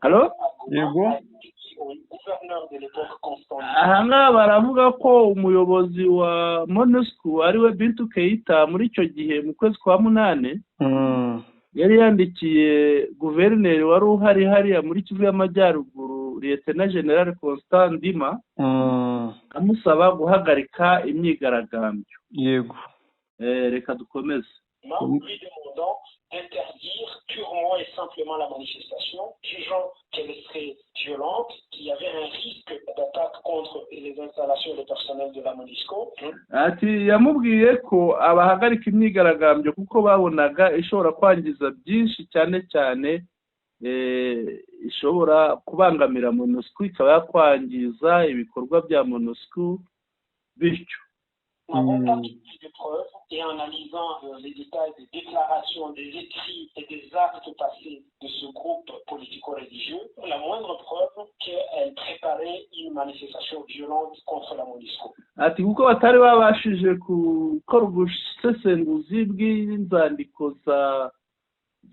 Halo? Yego. Aha ngaha baravuga ko umuyobozi wa MONUSCO ariwe Bintu Keita muri icyo gihe mu kwezi kwa 8 yari yandikiye guverineri wari uhari hariya muri Kivu y'Amajyaruguru, Lieutenant General Constant Ndima, amusaba guhagarika imyigaragambyo. Yego. Reka dukomeze. Lui demandant d'interdire purement et simplement la manifestation, jugeant qu'elle serait violente, qu'il y avait un risque d'attaque contre les installations de personnel de la MONUSCO. Ati yamubwiye ko abahagarika imyigaragambyo kuko babonaga ishobora kwangiza byinshi, cyane cyane ishobora kubangamira MONUSCO, ikaba yakwangiza ibikorwa bya MONUSCO bityo. Nous n'avons pas de preuves et en analysant les détails des déclarations, des écrits et des actes passés de ce groupe politico-religieux, la moindre preuve qu'elle préparait une manifestation violente contre la MONUSCO. Ati kuko batari babashije gukora ubusesenguzi bw'inzandiko za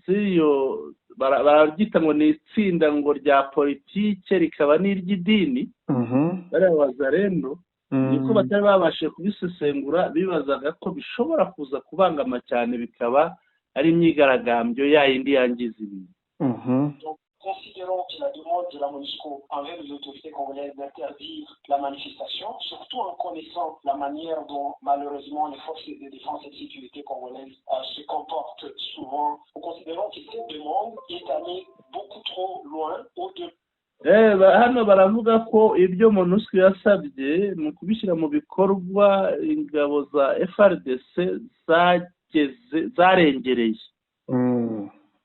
z'iyo bararyita ngo ni itsinda ngo rya politike rikaba n'iry'idini, bariya Wazalendo niko batari babashije kubisesengura, bibazaga ko bishobora kuza kubangama cyane bikaba ari imyigaragambyo ya yindi yangiza ibintu. Considérons que la demande de la MONUSCO envers les autorités congolaises d'interdire la manifestation, surtout en connaissant la manière dont malheureusement les forces de défense et de sécurité congolaises se comportent souvent, nous considérons que cette demande est allée beaucoup trop loin au-delà. Hano baravuga ko ibyo MONUSCO yasabye mu kubishyira mu bikorwa ingabo za FARDC zageze zarengereye,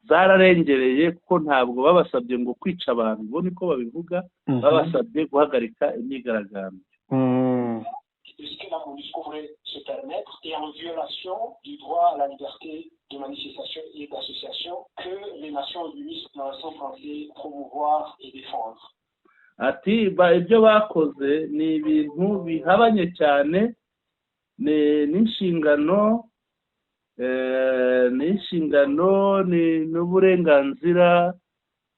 zararengereye, kuko ntabwo babasabye ngo kwica abantu, bo niko babivuga, babasabye guhagarika imyigaragambyo. De ce que la MONUSCO pourrait se permettre et en violation du droit à la liberté de manifestation et d'association que les Nations Unies sont censées promouvoir et défendre. Ati ibyo bakoze ni ibintu bihabanye cyane n'inshingano n'uburenganzira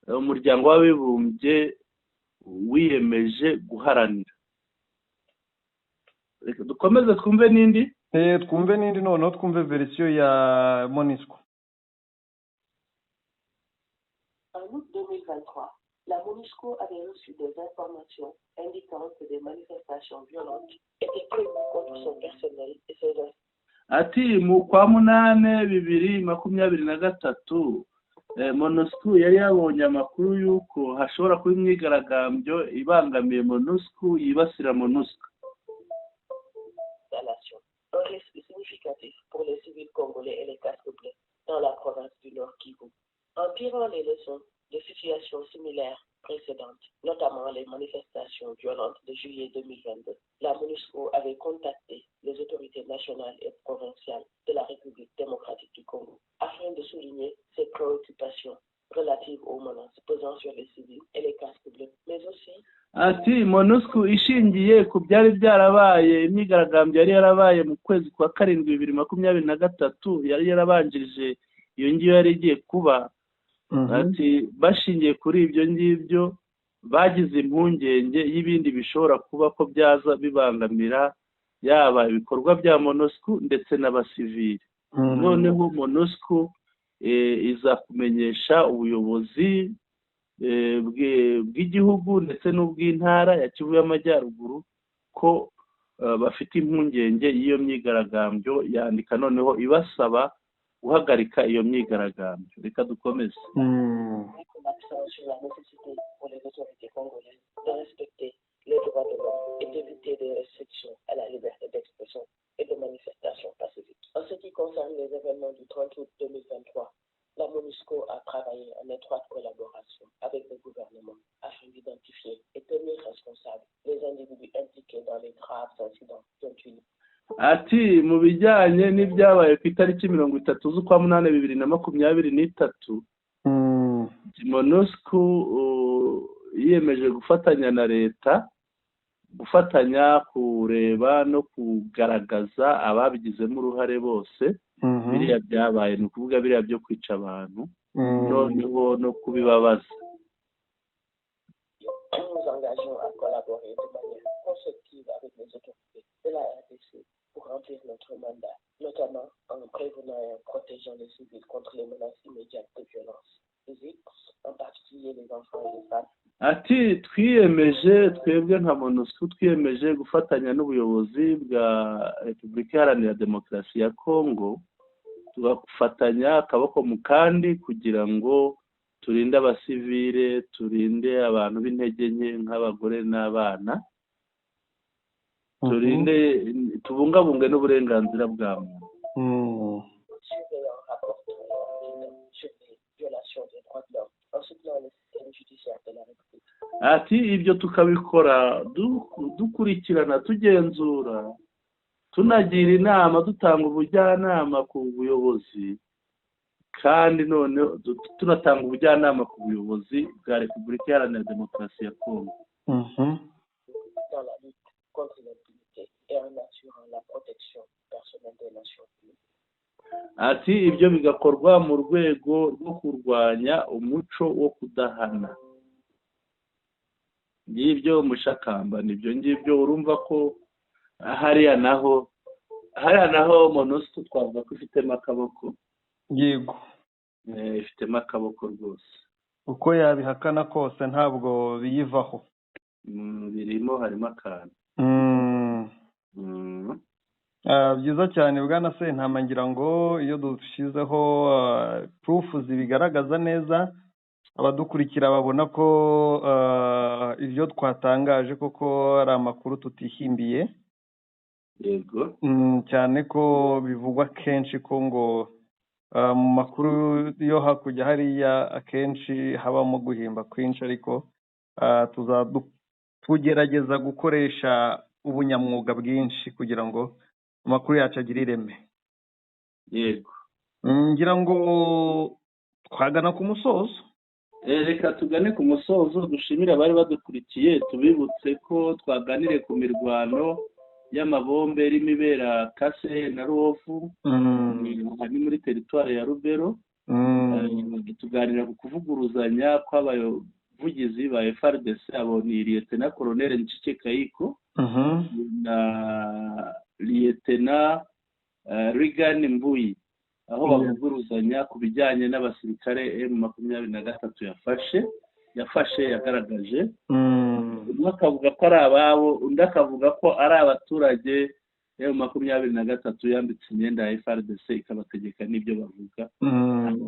Umuryango w'Abibumbye wiyemeje guharanira. Reka dukomeze twumve n'indi. Twumve n'indi, noneho twumve version ya MONUSCO. En août 2023, la MONUSCO avait reçu des informations indiquant que des manifestations violentes étaient prévues contre son personnel et ses Ati mu kwa munane 2023, MONUSCO yari yabonye amakuru y'uko hashobora kuba imyigaragambyo ibangamiye MONUSCO, yibasira MONUSCO. installations. Un risque significatif pour les civils congolais et les casques bleus dans la province du Nord Kivu. En tirant les leçons de situations similaires précédentes, notamment les manifestations violentes de juillet 2022, la MONUSCO avait contacté les autorités nationales et provinciales de la République démocratique du Congo afin de souligner ses préoccupations relatives aux menaces pesant sur les civils et les casques bleus, mais aussi Ati MONUSCO ishingiye ku byari byarabaye, imyigaragambyo yari yarabaye mu kwezi kwa karindwi 2023, yari yarabanjirije iyo ngiyo yari igiye kuba, ati bashingiye kuri ibyo ngibyo bagize impungenge y'ibindi bishobora kuba ko byaza bibangamira yaba ibikorwa bya MONUSCO ndetse n'abasivili. Noneho MONUSCO iza kumenyesha ubuyobozi bw'igihugu ndetse n'ubw'intara ya Kivu y'Amajyaruguru ko bafite impungenge y'iyo myigaragambyo, yandika noneho ibasaba guhagarika iyo myigaragambyo. Reka dukomeze. L'accent sur la nécessité pour les autorités congolaises de respecter les droits de l'homme et d'éviter des restrictions à la liberté d'expression et de manifestation pacifique. En ce qui concerne les événements du 30 août 2023, la MONUSCO a travaillé en étroite collaboration avec le gouvernement afin d'identifier et tenir responsables les individus impliqués dans les graves incidents qui ont eu lieu. Ati mu bijyanye n'ibyabaye ku itariki 30 z'ukwa munani 2023, MONUSCO yiyemeje gufatanya na leta, gufatanya kureba no kugaragaza ababigizemo uruhare bose. Biriya byabaye ni ukuvuga biriya byo kwica abantu noneho no kubibabaza. Nous nous engageons à collaborer de manière constructive avec les autorités de la RDC pour remplir notre mandat, notamment en prévenant et en protégeant les civils contre les menaces immédiates de violence physique, en particulier les enfants et les femmes. Ati twiyemeje, twebwe nka MONUSCO twiyemeje gufatanya n'ubuyobozi bwa Repubulika Iharanira Demokarasi ya Kongo, tugafatanya akaboko mu kandi kugira ngo turinde abasivile, turinde abantu b'intege nke nk'abagore n'abana, turinde, tubungabunge n'uburenganzira bwa muntu. Surveillant, rapportant et enquêtant sur les violations des droits de l'homme en soutenant le système judiciaire de la République. Ati ibyo tukabikora dukurikirana, tugenzura, tunagira inama, dutanga ubujyanama ku buyobozi, kandi noneho tunatanga ubujyanama ku buyobozi bwa Repubulika Iharanira Demokarasi ya Kongo. Dans la lutte contre l'impunité et en assurant la protection personnelle des Nations Unies. Ati ibyo bigakorwa mu rwego rwo kurwanya umuco wo kudahana. Ngibyo Mushakamba, nibyo ngibyo. Urumva ko hariya naho MONUSCO twavuga ko ifitemo akaboko. Yego, ifitemo akaboko rwose. Uko yabihakana kose ntabwo biyivaho. Birimo, harimo akantu. Byiza cyane bwana Sentama, ngira ngo iyo dushyizeho proof zibigaragaza neza, abadukurikira babona ko ibyo twatangaje koko ari amakuru tutihimbiye. Yego. Cyane ko bivugwa kenshi ko ngo mu makuru yo hakurya hariya akenshi habamo guhimba kwinshi, ariko tugerageza gukoresha ubunyamwuga bwinshi kugira ngo amakuru yacu agire ireme. Yego. Ngira ngo twagana ku musozo. Reka tugane ku musozo, dushimire abari badukurikiye, tubibutse ko twaganiriye ku mirwano y'amabombe irimo ibera Kase na Ruhofu, ni muri teritwari ya Rubero. Tuganira ku kuvuguruzanya kw'abavugizi ba FARDC, abo ni Liyetena Koloneli Ncike Kayiko na Liyetena Rigani Mbuyi, aho bavuguruzanya ku bijyanye n'abasirikare M23 yafashe yagaragaje. Umwe akavuga ko ari ababo, undi akavuga ko ari abaturage M23 yambitse imyenda ya FARDC ikabategeka n'ibyo bavuga.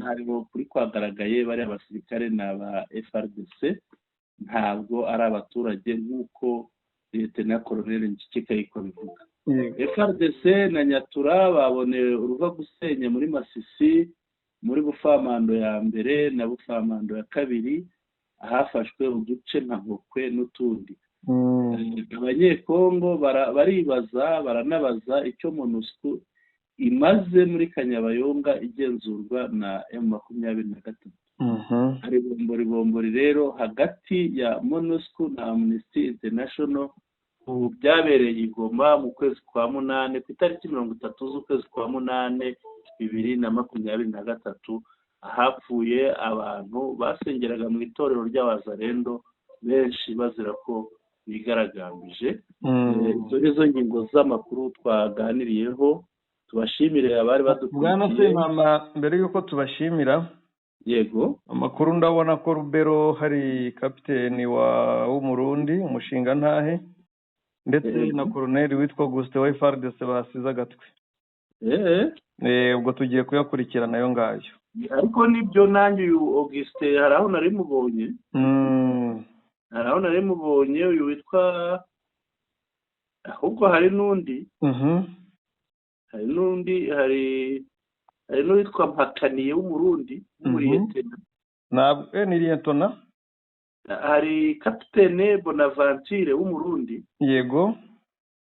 Hariho kuri kwagaragaye bari abasirikare ni aba FARDC, ntabwo ari abaturage nk'uko Liyetena Koloneli Ncike Kayiko bivuga. FARDC na Nyatura baboneye uruva gusenya muri Masisi, muri Bufamando ya mbere na Bufamando ya kabiri, ahafashwe uduce nka Nkokwe n'utundi. Abanyekongo baribaza, baranabaza icyo MONUSCO imaze muri Kanyabayonga igenzurwa na M23. Hari bombori rero hagati ya MONUSCO na Amnesty International ubu byabereye i Goma mu kwezi kwa 8, ku itariki 30 z'ukwezi kwa 8 2023, ahapfuye abantu basengeraga mu itorero ry'abazarendo benshi bazira ko bigaragambije. Izo nizo ngingo z'amakuru twaganiriyeho, tubashimire abari badukurikiye. Bwana Sentama, mbere y'uko tubashimira, yego, amakuru ndabona ko Rubero hari kapiteni w'Umurundi umushinga ntahe ndetse na koroneli witwa Auguste wa FARDC basize agatwe. Ubwo tugiye kuyakurikirana ayo ngayo. Ariko nibyo nanjye uyu Auguste hari aho nari mubonye. Hari aho nari mubonye uyu witwa, ahubwo hari n'undi. Hari n'undi, hari n'uwitwa Mpakaniye w'Umurundi w'umuriyetena. Ntabwo ni liyetona. Hari kapitene Bonaventure w'Umurundi. Yego.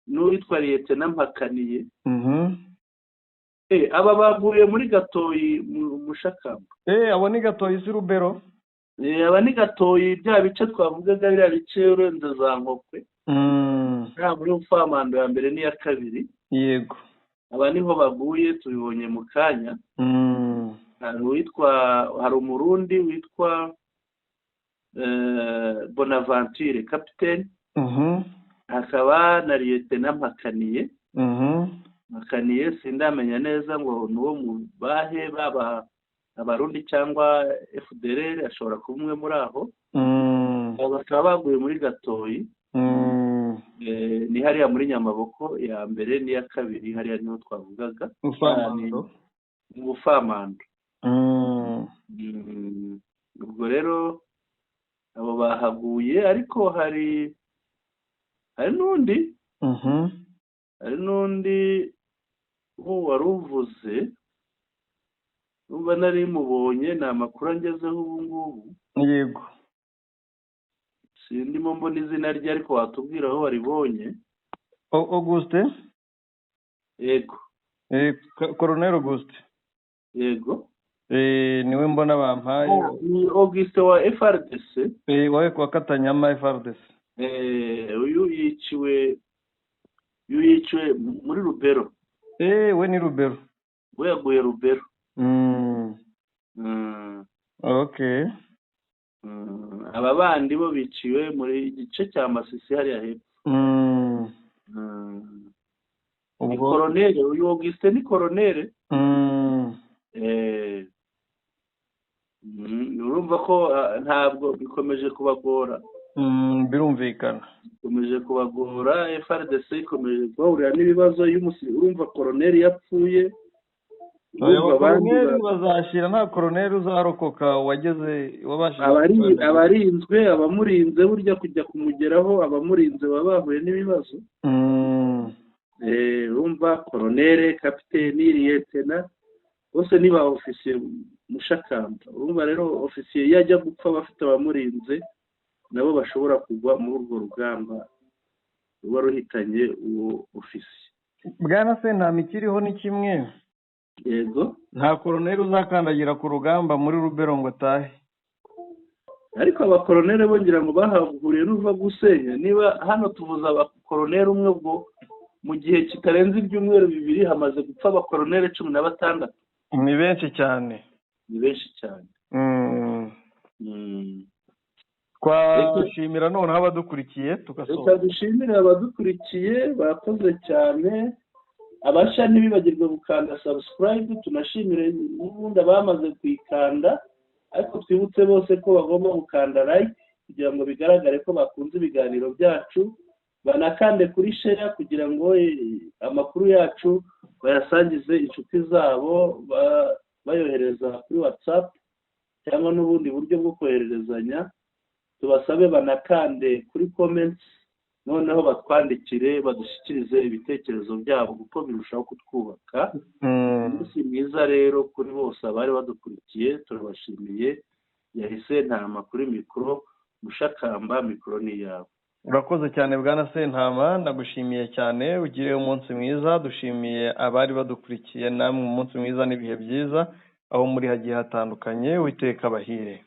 N'uwitwa liyetena Mpakaniye. Aba baguye muri Gatoyi Mushakamba. Abo ni Gatoyi si Rubero. Aba ni Gatoyi, bya bice twavugaga, biriya bice urenze za Nkokwe. Nta muri Bufamando ya mbere n'iya kabiri. Yego. Aba niho baguye, tubibonye mu kanya. Hari uwitwa, hari Umurundi witwa Bonaventure kapitene. Hakaba na Liyetena Mpakaniye. Mpakaniye sindamenya neza ngo ni uwo mu bahe, baba Abarundi cyangwa FDLR, ashobora kuba umwe muri aho. Bakaba baguye muri Gatoyi. Ni hariya muri Nyamaboko ya mbere n'iya kabiri, hariya niho twavugaga. Mu Bufamando. Ubwo rero abo bahaguye, ariko hari n'undi. Hari n'undi wari uvuze, numva nari mubonye, ni amakuru angezeho ubu ngubu. Yego. Sindimo mbona izina rye, ariko watubwira aho waribonye. Auguste? Yego. Colonel Auguste. Yego. Niwe mbona bampaye. Ni Auguste wa FARDC. Wa Katanyama FARDC. Uyu yiciwe muri Rubero. We ni Rubero. We yaguye Rubero. Okay. Aba bandi bo biciwe muri gice cya Masisi hariya hepfo. Ni koronere, uyu Augustin ni koronere. Urumva ko ntabwo bikomeje kubagora. Birumvikana. Bikomeje kubagora, FARDC ikomeje kubahurira n'ibibazo. Urumva koroneri yapfuye. Koroneri bazashyira, nta koroneri uzarokoka wageze wabashije. Abarinzwe, abamurinze burya kujya kumugeraho, abamurinze baba bahuye n'ibibazo. Urumva koronere, kapiteni, liyetena bose ni ba ofisiye Mushakamba. Urumva rero ofisiye iyo ajya gupfa bafite abamurinze nabo bashobora kugwa muri urwo rugamba ruba ruhitanye uwo ofisiye. Bwana Sentama, ikiriho ni kimwe. Yego. Nta koroneri uzakandagira ku rugamba muri Rubero ngo atahe. Ariko abakoroneri bo ngira ngo bahahuriye n'uva gusenya. Niba hano tuvuze abakoroneri umwe, ubwo mu gihe kitarenze ibyumweru 2 hamaze gupfa abakoroneri 16. Ni benshi cyane. Ni benshi cyane. Twashimira noneho abadukurikiye tugasoza. Reka dushimire abadukurikiye, bakoze cyane. Abashya ntibibagirwe gukanda subscribe, tunashimire n'ubundi abamaze kuyikanda, ariko twibutse bose ko bagomba gukanda like kugira ngo bigaragare ko bakunze ibiganiro byacu, banakande kuri share kugira ngo amakuru yacu bayasangize inshuti zabo, bayohereza kuri WhatsApp cyangwa n'ubundi buryo bwo kohererezanya. Tubasabe banakande kuri comments, noneho batwandikire, badushyikirize ibitekerezo byabo kuko birushaho kutwubaka. Umunsi mwiza rero kuri bose abari badukurikiye, turabashimiye. Yahise Ntama kuri mikoro, Mushakamba mikoro ni iyawe. Urakoze cyane Bwana Sentama, ndagushimiye cyane, ugire umunsi mwiza. Dushimiye abari badukurikiye, namwe umunsi mwiza n'ibihe byiza aho muri hagiye hatandukanye. Uwiteka abahire.